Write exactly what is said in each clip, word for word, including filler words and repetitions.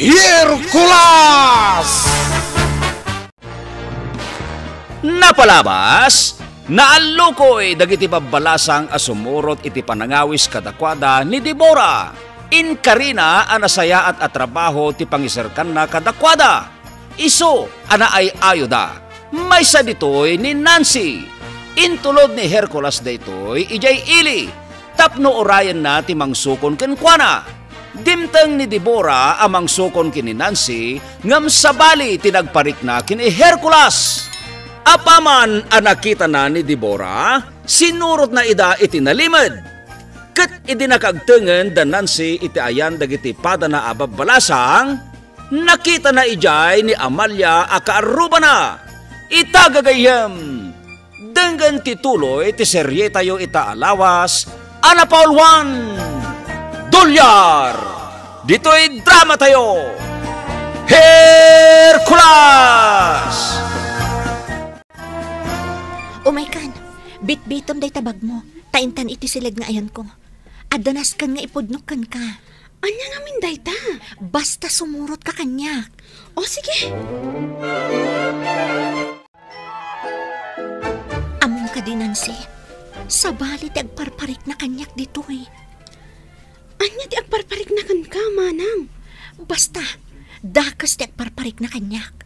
Hercules! Napalabas, naallukoy dagiti babbalasang a sumurot iti panangawis kadakuada ni Debora. Inkarina a nasayaat a trabaho ti pangiserkanna kadakuada. Isu a naay-ayoda. Maysa ditoy ni Nancy. Intulod ni Hercules daytoy idiay ili tapno urayenna ti mangsukon kenkuana. Dimteng ni Debora a mangsukon ken ni Nancy, ngem sabali ti nagparikna ken ni Hercules. Apaman a nakitana ni Debora, sinurotna ida iti nalimed. Ket idi nakaagtengen da Nancy iti ayan dagiti padana a babbalasang, nakitana idiay ni Amalia a kaarrubana. Ita gagayyem, denggen ti tuloy ti serietayo ita a lawas a napauluan, Dolyar! Ditoy dramatayo, Hercules! Umaykan, bitbitem dayta bagmo, ta intan iti siled nga ayanko. Adda nasken nga ipudnok kenka. Ania ngamin dayta? Basta sumurotka kaniak. O, sige. Ammom kadi, Nancy, sabali ti agparparikna kaniak ditoy. Ania ti agparparikna kenka, manang? Basta, dakes ti agparparikna kaniak.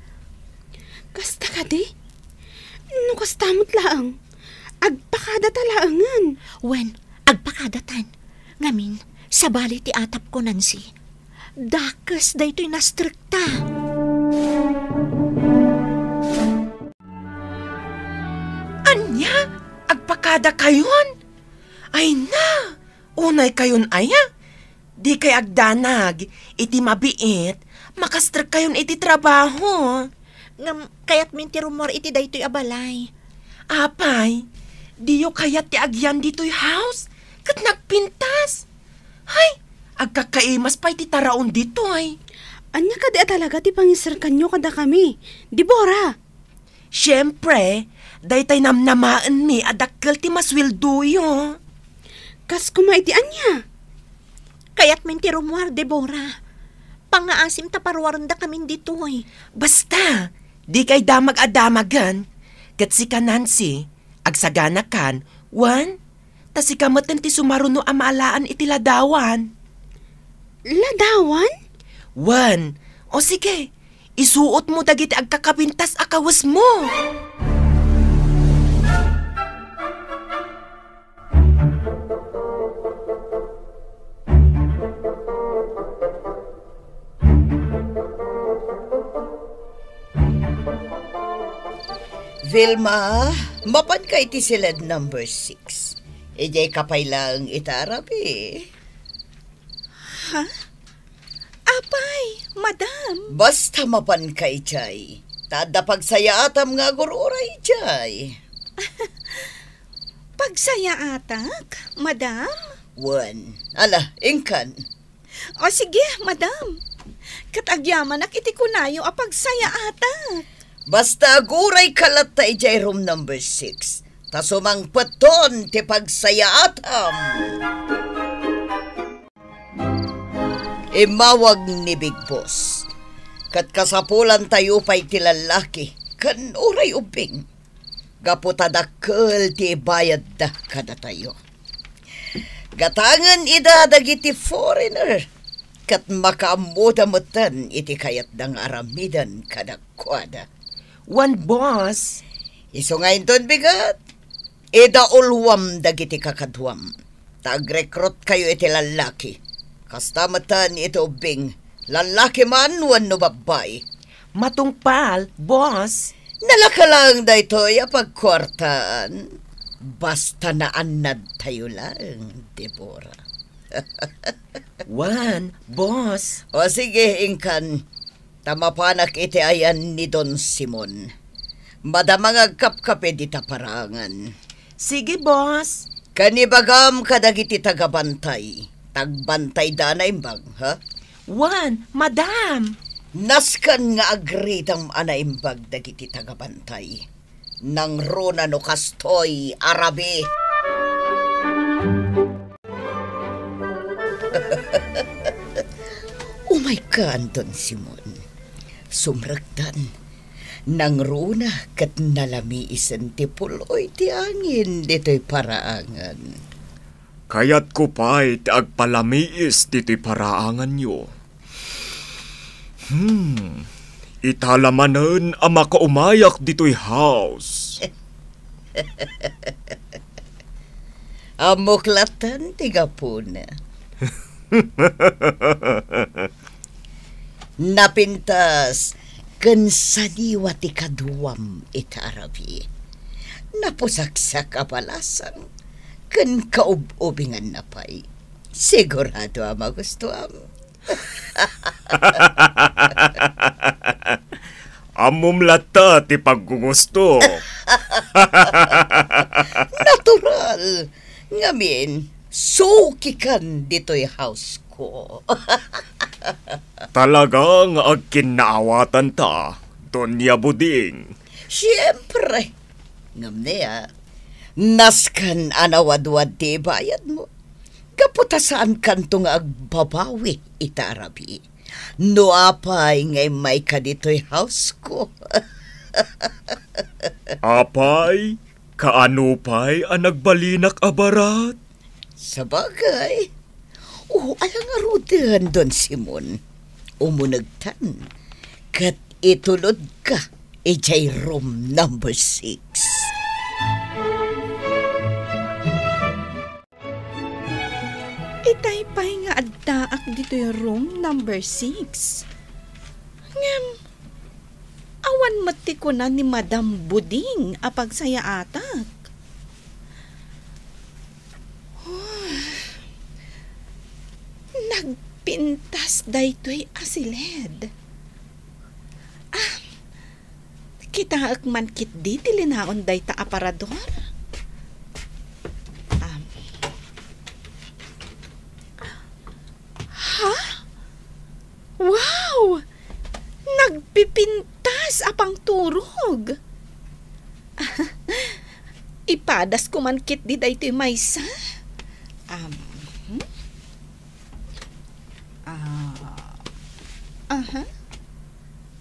Kasta kadi? No kasta met laeng, agpakadata laengen. Wen, agpakadatan. Ngamin, sabali ti atapko, Nancy. Dakes daytoy nastrekta. Ania? Agpakadakayon? Ay na! Unaykayon aya? Dikay agdanag iti mabiit, makastrekkayon iti trabaho. Ngem kayatmin ti rummuar iti daytoy a balay. Apay, diyo kayat ti agyan ditoy house? Ket nagpintas? Hay, agkakaimas pay ti taraon ditoy. Ania kadi a talaga ti pangiserkanyo kadakami, Debora? Siempre, daytay namnamaenmi a dakkel ti masueldoyo. Kas koma iti ania? Kayatmin ti rummuar, Debora. Pangngaasim ta paruarendakamin ditoy. Basta, dikay damag a damagen. Ket sika, Nancy, agsaganakan, wen, ta sika metten ti sumaruno a maalaan iti ladawan. Ladawan? Wen, o sige, isuotmo dagiti agkakapintas a kawesmo. Vilma, mapanka iti siled number six. Idiay ka pay laeng ita, Rabi. Ha? Apay, madam. Basta mapanka idiay. Ta adda pagsayaatam nga agur-uray idiay. Pagsayaatak, madam? Wen. Ala, inkan. O sige, madam. Ket agyamanak iti kunayo a pagsayaatak. Basta agurayka latta idiay room number six, ta sumangpeton ti pagsayaatam. Immawag ni Big Boss. Ket kasapulantayo pay ti lallaki ken uray ubbing. Gapu ta dakkel ti ibayadda kadatayo. Gatangen ida dagiti foreigner, ket makaammoda metten iti kayatda nga aramiden kadakuada. Wen, boss. Isu nga inton bigat, idauluam dagiti kakaduam, ta agrekrutkayo iti lallaki. Kasta metten iti ubbing, lallaki man wenno babbai. Matungpal, boss. Nalaka laeng daytoy a pagkuartaan. Basta naannadtayo laeng, Debora. Wen, boss. O sige, inkan. Ta mapanak iti ayan ni Don Simon. Madama nga agkapkapi dita parangan. Sige, boss. Ken ibagam kadagiti tagabantay, ta agbantayda a naimbag, ha? Wen, madam. Nasken nga agritam a naimbag dagiti tagabantay. Nangruna no kastoy, Arabi. Um, Maykan, Don Simon. Sumrektan. Nangruna ket nalamiisen ti puloy ti angin ditoy paraangan. Kayatko pay ti agpalamiis ditoy paraanganyo. Hmm, ita la manen a makaumayak ditoy house. Ammok latten ti gapuna. Napintas ken saniwa ti kaduam ita a rabii. Napusaksak a balasang ken kaub-ubinganna pay. Sigurado a magustuam. Ammom latta ti paggugusto. Natural. Ngamin, sukikan ditoy house ko. Talaga nga agkinnaawatan ta, Doña Buding. Siempre. Ngem nia, nasken a nawadwad ti ibayadmo. Gapu ta saankanto nga agbabawi ita a rabii. No apay nga immayka ditoy house ko. Apay, kaano pay a nagbalinak a barat? Sabagay. O, ala ngaruden, Don Simon. Umunegtan. Ket itulodka idiay room number six. Itay pay nga addaak ditoy room number six. Ngem, awan met ti kuna ni Madam Buding a pagsayaatak. Nagpintas daytoy a siled. Ah, kitaek man ketdi ti linaon dayta aparador. Ah. Ha? Wow! Nagpipintas a pangturog. Ipadasko man ketdi daytoy maysa. Um, hmm? Ah, aha.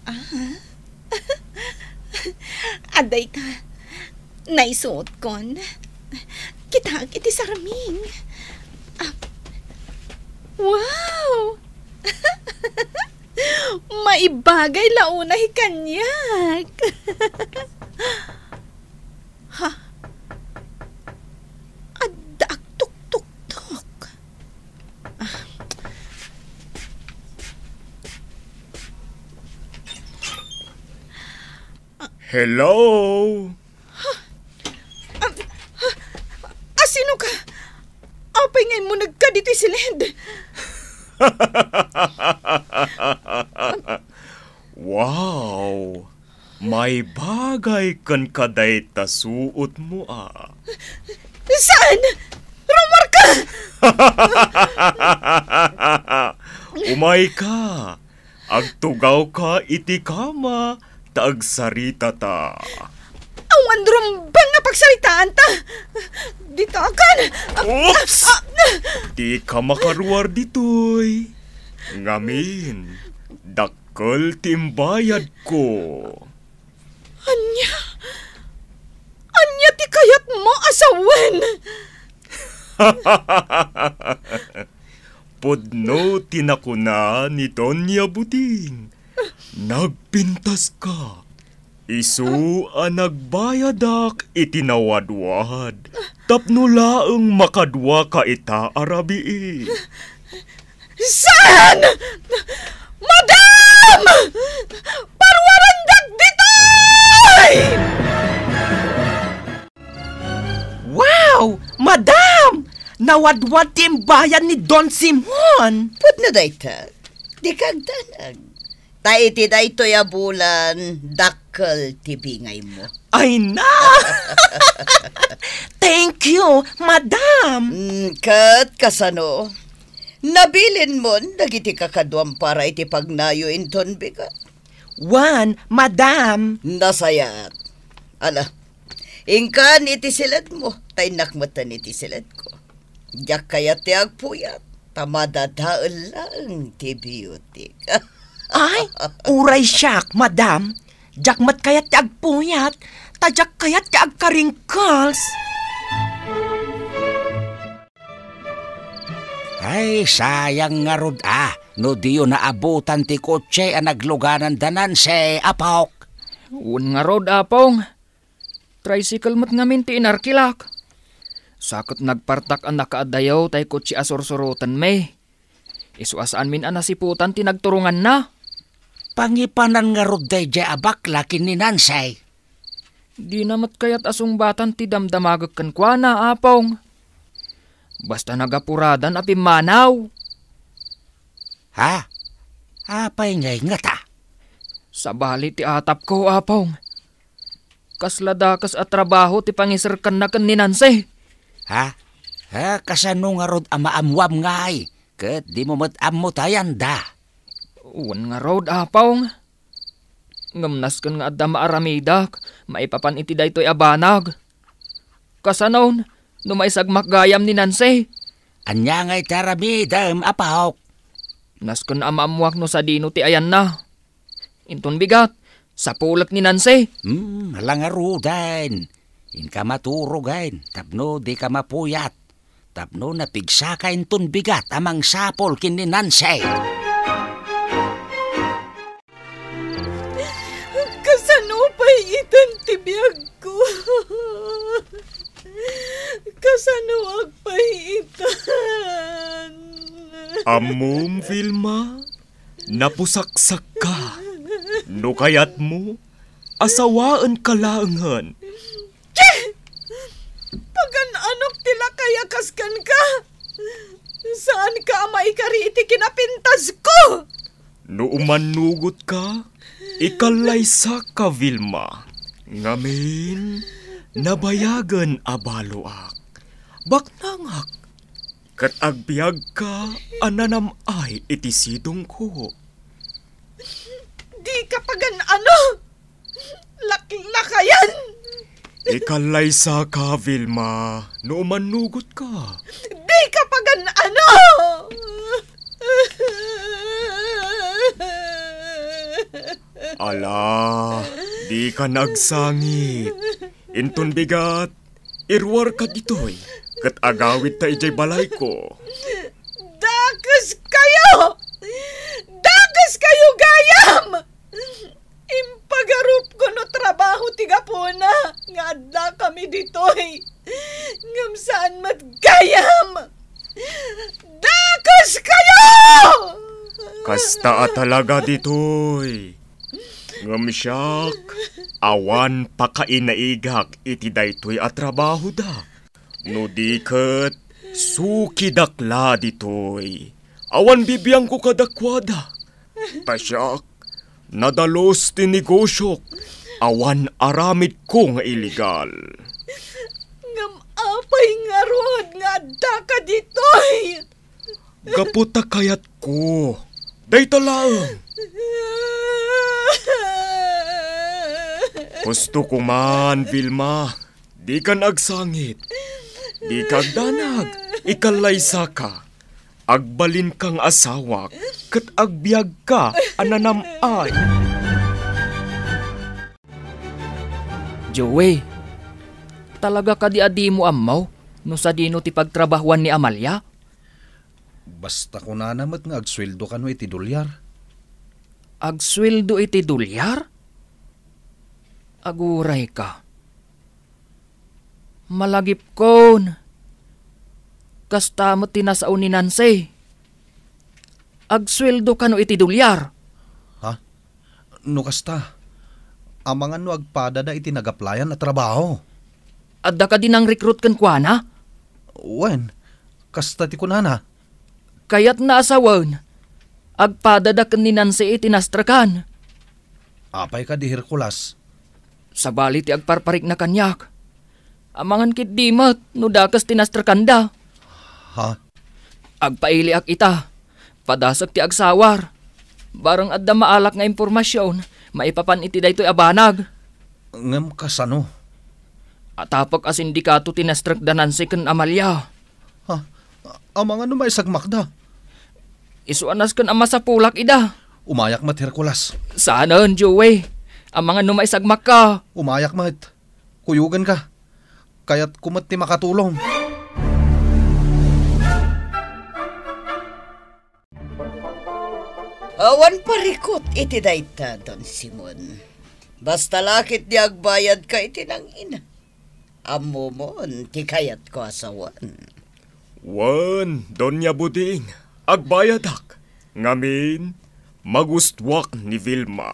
Aha. Adda ita. Naisuotkon. Kitaek iti sarming. Ah, wow! Maibagay la unay kaniak. Ha? Adda agtuktuktok. Ah. Hello? Ah, ah, asino ka? Apay nga immunegka ditoy siled? Wow! Maibagay kenka dayta suotmo a. Saan? Rummuarka! Umayka! Agtugawka iti kama ta agsaritata. Awan rumbeng nga pagsaritaanta. Ditakan! Oops! Ah, ah, ah! Dika makaruar ditoy. Ngamin, dakkel ti imbayadko. Ania? Ania ti kayatmo a sawen? Pudno ti nakuna ni Doña Buding. Nagpintaska. Isu a nagbayadak iti nawadwad tapno laeng makaduaka ita a rabii. Saan? Madam! Paruarandak ditoy! Wow! Madam! Nawadwad ti imbayad ni Don Simon! Pudno dayta. Dika agdanag. Ta iti daytoy a bulan, dakkel ti bingaymo. Ay na! Thank you, madam! Mm, ket kasano? Nabilinmon dagiti kakaduam para iti pagnayo inton bigat? Wen, madam. Nasayaat. Ala, inkan iti siledmo, ta innak metten iti siledko. Diak kayat ti agpuyat. Ta madadael laeng ti biotik. Ay, uray siak, madam. Diak met kayat ti agpuyat, ta diak kayat ti agka-wrinkles. Ay, sayang ngarud a, no diyo naabutan ti kotse a nagluganan da Nancy, apok. Wen ngarud, Apong. Tricycle met ngamin ti inarkilak. Sa ket nagpartak a nakaadayo tay kotse a sursurotenmi. Isu a saanmin a nasiputan ti nagturonganna. Pangipanan ngarud daydiay a bakla ken ni Nancy. Dina met kayat a sungbatan ti damdamagek kenkuana, Apong. Basta nagapuradan a pimmanaw. Ha? Apay ngay ngata? Sabali ti atapko, Apong. Kasla dakes a trabaho ti pangiserkanna ken ni Nancy. Ha? Ha? Kasano ngarud a maammuam ngay? Ket dimo met ammo ta ayanda. Wen ngarud, Apong. Ngem nasken nga adda maaramidak maipapan iti daytoy a banag. Kasanon, no maisagmak gayam ni Nancy? Ania ngay ti aramidem, apok? Nasken a maammuak no sadino ti ayanna. Inton bigat, sapulek ni Nancy. Hmm, ala ngaruden. Inka maturogen, tapno dika mapuyat. Tapno napigsaka inton bigat a mangsapul ken ni Nancy. Kasano pay itan ti biagko? Kasanoak pay itan? Ammom, Vilma, napusaksakka. No kayatmo, asawaenka laengen. Chi! Pagan-anok ti lakay a kas kenka. Saanka a maikari iti kinapintasko. No umannugotka, ikalaysaka, Vilma. Ngamin, nabayagen a baloak. Baknangak, ket agbiagka a nanam-ay iti sidongko. Dika pagan-ano? Laklakayan! Ikalaysaka, Vilma, no umannugotka. Dika pagan-ano? Ala, dika nagsangit. Inton bigat, iruarka ditoy, ket agawidta idiay balayko. Dakeskayo! Dakeskayo gayam! Impagarupko no trabaho ti gapuna nga addakami ditoy. Ngem saan met gayam! Dakeskayo! Kasta a talaga ditoy. Ngem siak, awan pakainaigak iti daytoy a trabahoda. No di ket, sukidak la ditoy. Awan bibiangko kadakuada. Ta siak, nadalus ti negosiok. Awan aramidko nga illegal. Ngem apay ngarud nga addaka ditoy? Gapu ta kayatko. Dayta laeng. Husto koman, Vilma. Dikan agsangit. Dika agdanag. Ikalaysaka. Agbalinka nga asawak, ket agbiagka a nanam-ay. Joey, talaga kadi a dimo ammo no sadino ti pagtrabahoan ni Amalia? Basta kunana met nga agsueldo kano iti dolyar. Agsueldo iti dolyar? Aguray ka. Malagipkon. Kasta met ti nasao ni Nancy. Agsueldo kano iti dolyar? Ha? No kasta, amangan no agpadada iti nagaplayan a trabaho. Adda kadi nangrecruit kenkuana? Wen, kasta ti kunana. Kayatna a sawen, agpadada ken ni Nancy iti nastrekan. Apay kadi, Hercules? Sabali ti agparparikna kaniak. Amangan ketdi met no dakes ti nastrekanda. Ha? Agpailiak ita. Padasek ti agsawar. Bareng adda maalak nga impormasion maipapan iti daytoy a banag. Ngem kasano? Atapek a sindikato ti nastrekda Nancy ken Amalia. Ha? Amangan no maisagmakda? Isu a nasken a masapulak ida. Umayak met, Hercules. Saanen, Joey. Amangan no maisagmakka. Umayak met. Kuyogenka. Kayatko met ti makatulong. Awan parikut iti dayta, Don Simon. Basta la ketdi agbayadka iti nangina. Ammomon ti kayatko a sawen. Wen, Doña Buding, agbayadak. Ngamin, magustuak ni Vilma.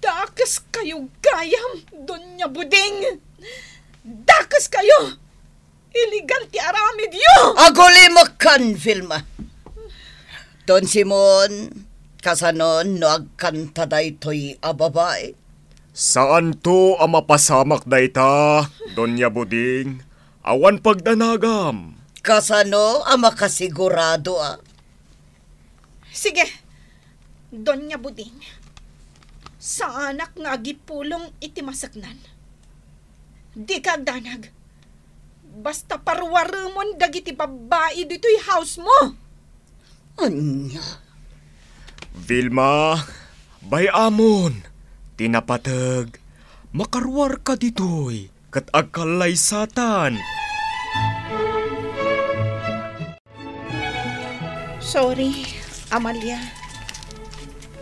Dakeskayo gayam, Doña Buding! Dakeskayo! Iligal ti aramidyo! Agulimekkan, Vilma. Don Simon, kasanon no agkanta daytoy a babai? Saanto a mapasamak dayta, Doña Buding. Awan pagdanagam. Kasano a makasigurado a? Sige, Doña Buding. Saanak nga agipulong iti maseknan. Dika agdanag. Basta paruaremon dagiti babbai ditoy house mo. Ania? Vilma, bay-amon ti napateg. Makaruarka ditoy ket agkallaysatan. Sorry, Amalia.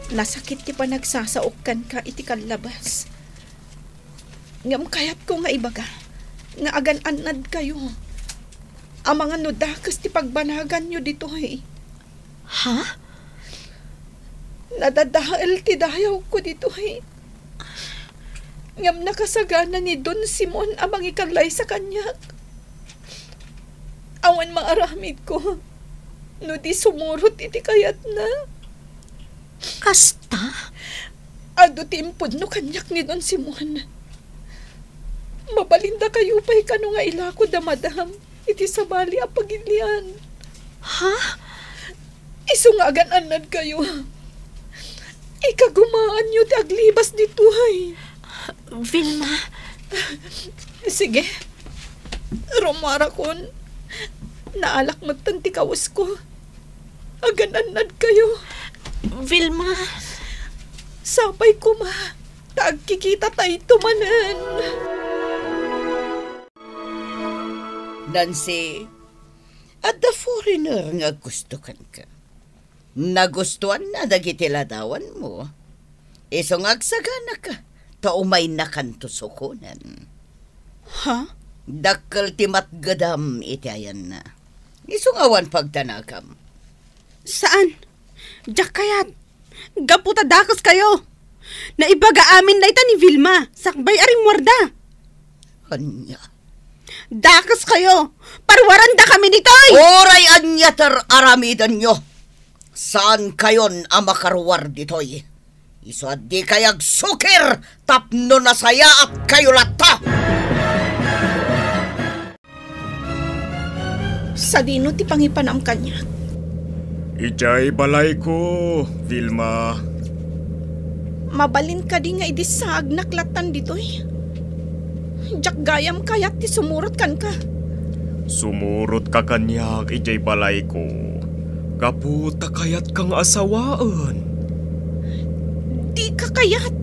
Nasakit ti panagsasaok kenka iti kallabas. Ngem kayatko nga ibaga nga agan-annadkayo. Amangan no dakes ti pagbanaganyo ditoy. Ha? Nadadael ti dayawko ditoy. Ngem nakasagana ni Don Simon a mangikallaysa kaniak. Awan maaramidko no di sumurot iti kayatna. Kasta? Adu ti impudno kaniak ni Don Simon. Mabalindakayo pay kano nga ilako da madam iti sabali a pagilian. Ha? Isu nga agan-annadkayo. Ikagumaanyo ti aglibas ditoy. Vilma. Sige. Rumuarakon. Naalak metten ti kawesko. Agan-annadkayo. Vilma. Sapay koma ta agkikitatayto manen. Nancy, adda foreigner nga aggusto kenka. Nagustuanna dagiti ladawanmo. Isu nga agsaganaka, ta umaynakanto sukonen. Ha? Dakkel ti matgedam iti ayanna. Isu nga awan pagdanagam. Saan? Diak kayat. Gapu ta dakeskayo. Naibaga amin dayta ni Vilma, sakbay a rimmuarda. Ania? Dakeskayo. Paruarandakami ditoy. Uray ania ti ar-aramidenyo, saankayon a makaruar ditoy. Isu a dikay agsukir tapno nasayaatkayo latta. Sadino ti pangipanam kaniak? Idiay balayko, Vilma. Mabalin kadi nga idi saagnak lattan ditoy? Diak gayam kayat ti sumurot kenka. Sumurotka kaniak idiay balayko gapu ta kayatka nga asawaen. Dika kayat.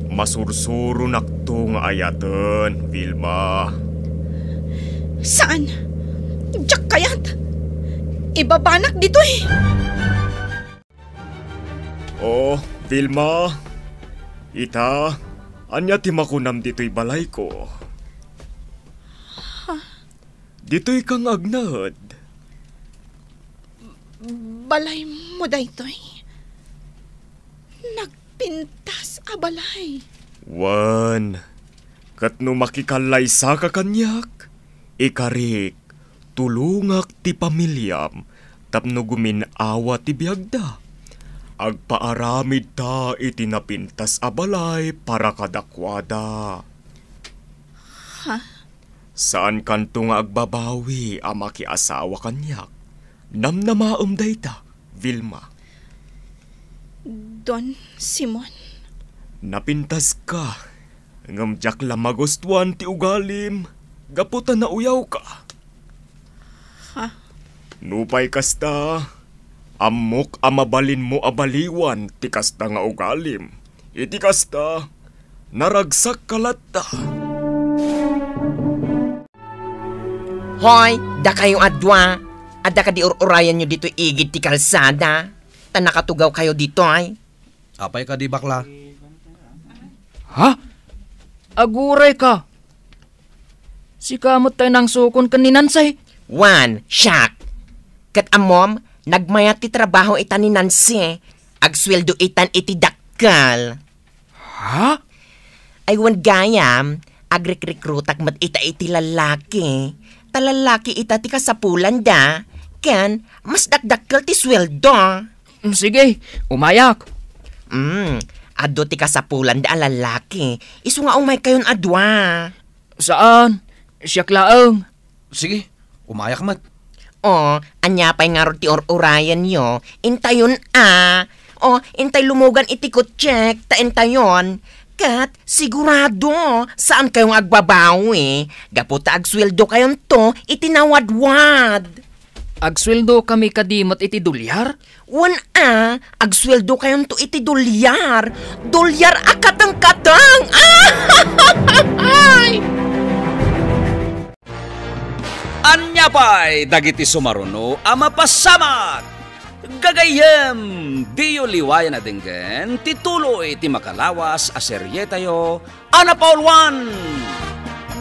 Masursuronakto nga ayaten, Vilma. Saan? Diak kayat. Ibabanak ditoy. Oh, Vilma. Ita, ania ti makunam ditoy balayko? Ha? Ditoyka nga agnaed? Balaymo daytoy? Nagpintas a balay. Wen, ket no makikallaysaka kaniak, ikarik, tulongak ti pamiliam tapno gumin-awa ti biagda. Agpaaramidta iti napintas a balay para kadakuada. Ha? Saankanto nga agbabawi a makiasawa kaniak. Namnamaem dayta, Vilma. Don Simon. Napintaska, ngem diak la magustuan ti ugalim gapu ta nauyawka. Ha? Nupay kasta, ammok a mabalinmo a baliwan ti kasta nga ugalim. Iti kasta, naragsakka latta. Hoy, dakayo a dua, adda kadi ur-urayanyo ditoy igid ti kalsada, ta nakatugawkayo ditoy? Apay kadi, bakla? Ha? Agurayka? Sika met tay nangsukon ken ni Nancy? Wen, siak. Ket ammom, nagmayat ti trabaho ita ni Nancy. Agsueldo itan iti dakkel. Ha? Ay, wen gayam, agrikrekrutak met ita iti lallaki. Ta lallaki ita ti kasapulanda, ken mas dakdakkel ti sueldo. Mm, sige, umayak. Mm, adu ti kasapulanda a lallaki. Isu nga umaykayon a dua. Saan? Siak laeng. Sige, umayak met. O, ania pay ngarud ti ur-urayenyo? Intayon a. O, intay lumugan iti kutsek, ta intayon. Ket sigurado, saan kayo nga agbabawi. Gapu ta agsueldo kayonto iti nawadwad. Agsueldo kami kadi met iti dolyar? Wen a, agsueldo kayonto iti dolyar. Dolyar a katengkateng. Ay! Ania pay dagiti sumaruno a mapasamak? Gagayyem, diyo liwayan a denggen ti tuloy ti makalawas a serietayo a napauluan,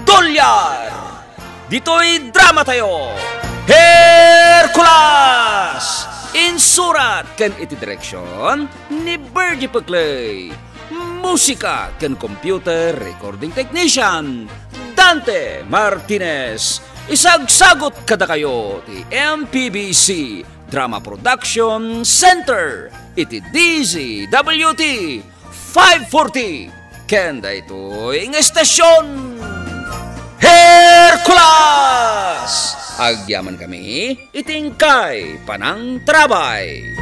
Dolyar. Ditoy dramatayo, Hercules! Insurat ken iti direksion ni Virgie Peclay. Musika ken computer recording technician, Dante Martinez. Isagsagot kadakayo ti M P B C Drama Production Center iti D Z W T five forty. Ken daytoy nga estasion, Hercules! Agyaman kami iti inkay panangtarabay.